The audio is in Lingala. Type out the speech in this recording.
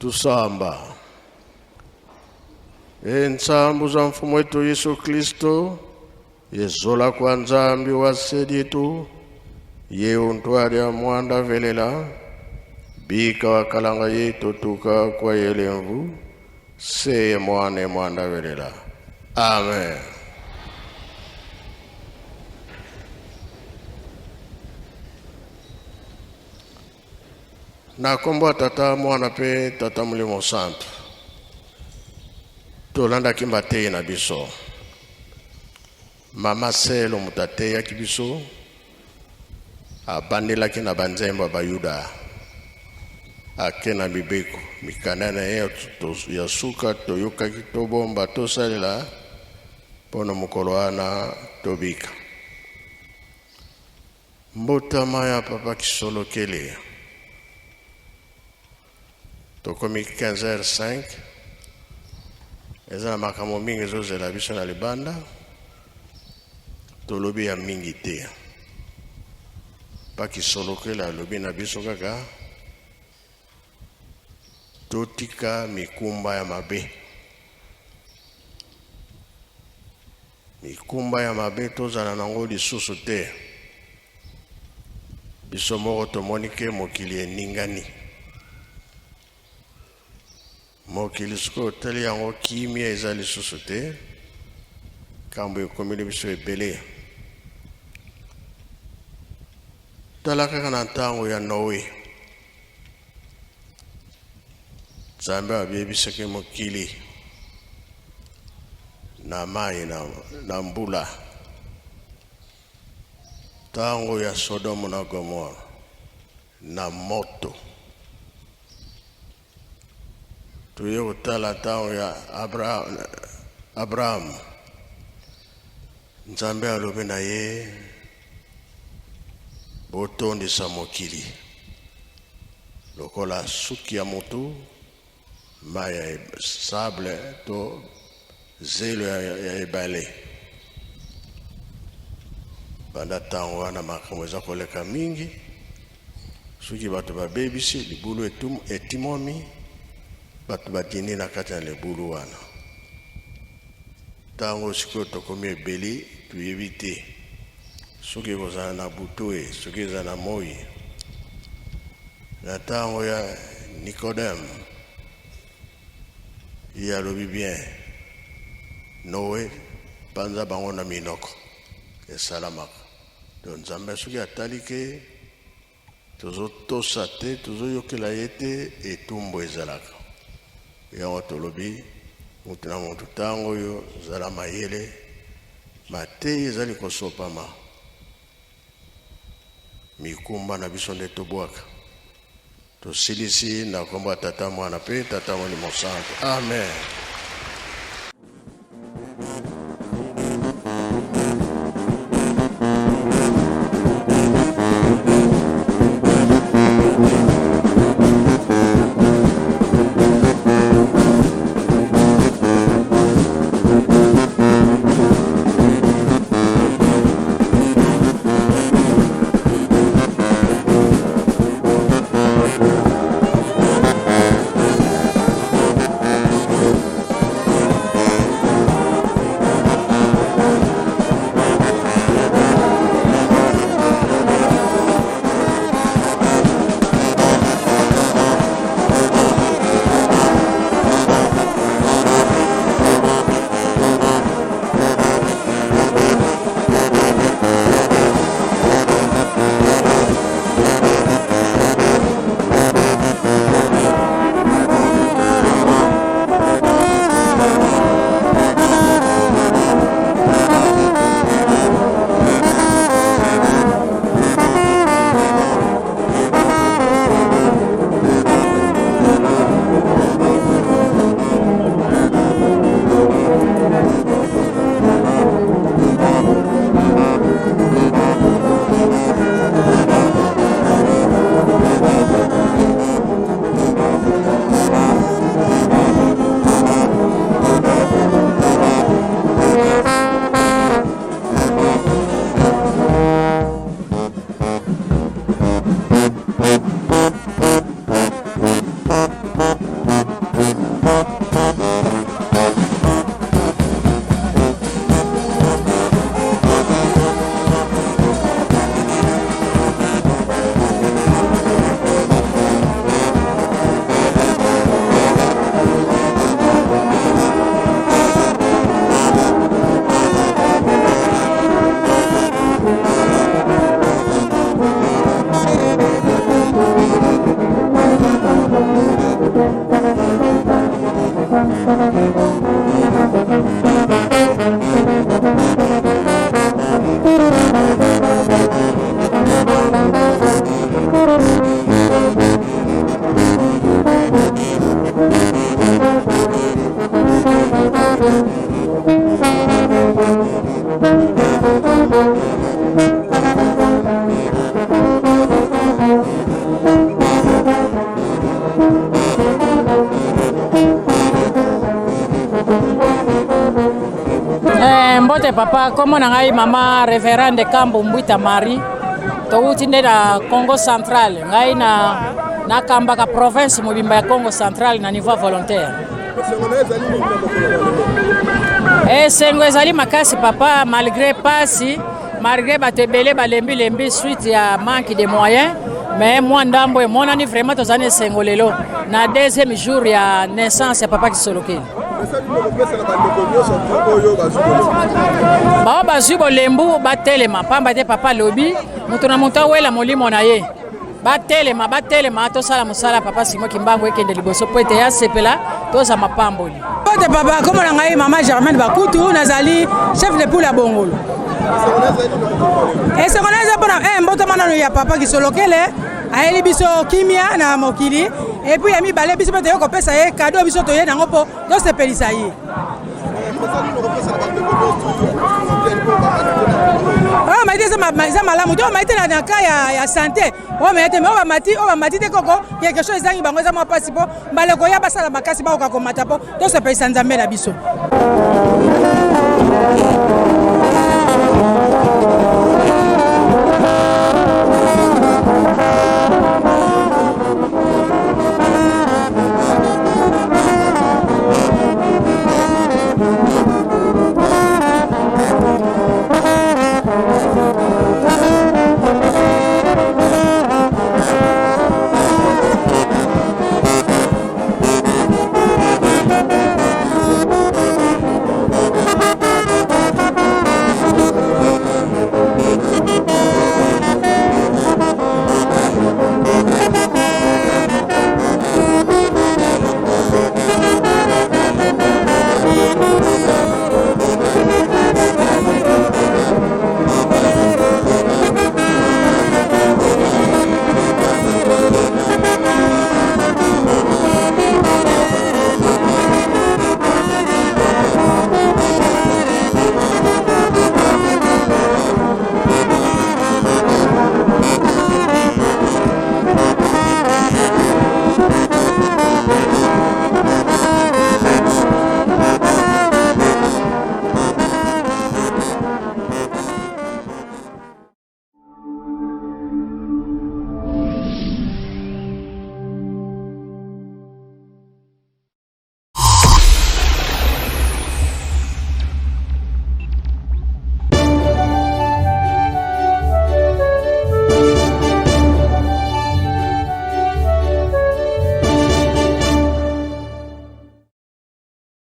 Tusamba. E nsambu za mfumu wetu Yesu Kristo yezola kwa Nzambi wa seditu ye untwalya mwanda velela bika wakalanga yetu tuka kwa yelemvu seye mwane mwanda velela. Amen. Na nkombo ya Tata, Mwana mpe Tata Molimo Santu, tolandaki mateyi na biso. Mama Selo moto ateyaki biso, abandelaki na banzembo ya Bayuda, ake na mibeko mikanda na ye ya suka toyokaki tobomba tosalela mpo na mokolo wana tobika. Mbotama ya Papa Kisolokele. Tokomi 15h05. Eza na makambo mingi ezozela biso na libanda. Tolobi ya mingi te. Papa Kisolokele alobi na biso kaka totika mikumba ya mabe. Mikumba ya mabe tozala nango lisusu te. Biso moko tomoni ke mokili eningani. Mokili sikoyo otali yango kimia eza lisusu te. Kambo ekomeli biso ebele. Tala kaka na ntango ya Noe. Nzambe abebisaki mokili na mai na mbula ntango ya Sodomo na Gomore na moto. Toye kotala ntango ya Abraham, Nzambe alobi na ye botondisa mokili lokola suki ya motu, mai ya sable to zelo ya ebale. Banda ntango wana makambo eza koleka mingi. Soki bato babebisi libulu etimwami, bato badindi na kati ya libulu wana. Ntango sikoyo tokomi ebele, toyebi te soki ekozala na butu e soki ezala na moi. Na ntango ya Nikodeme, ye alobi bien, Noe panza bango na minoko, esalamaka. Donc Nzambe soki atali ke tozotosa te, tozoyokela ye te, etumbu ezalaka. Yango tolobi moto na moto ntango oyo zala mayele, mateyi ezali kosopama, mikumba na biso nde tobwaka. Tosilisi na nkombo ya Tata, Mwana mpe Tata Molimo Santu. Amen. Eh, mbote papa, kombo na ngai mama reverende Kambo Mbwita Marie, towuti nde na Congo Central. Ngai na nakambaka province mobimba ya Congo Central na niveau volontaire. Esengo ezali makasi papa, malgré pasi, malgré bato ebele balembi lembi suite ya manque de moyens, mais mwa ndambo emonani vraiment tozali na esengo lelo na deuxième jour ya naissance ya papa Kisolokele. Bao bazwi bolembu batelema, pamba te papa alobi moto na moto awela molimo na ye. Batelema, batelema, tosala mosala papa Simon Kimbangu ekende liboso po ete ya sepela toza mapamboli. Mbote papa, kombo na ngai mama Germaine Bakutu, nazali chef de poule ya Bongolo. Esengo na eza mpona eh, mbotama nano ya papa Kisolokele ayeli biso kimia na mokili, epuis ya mibale biso mpe toye kopesa ye kado, biso toye nango mpo tosepelisa ye. Oyo maite eza malamu te, oyo maite na ka ya sante, oyo maite me oyo bamati, oyo bamati te koko quelque chose ezangi bango, eza mwa mpasi mpo mbala ekoya basala makasi bakoka komata mpo tosepelisa Nzambe na biso.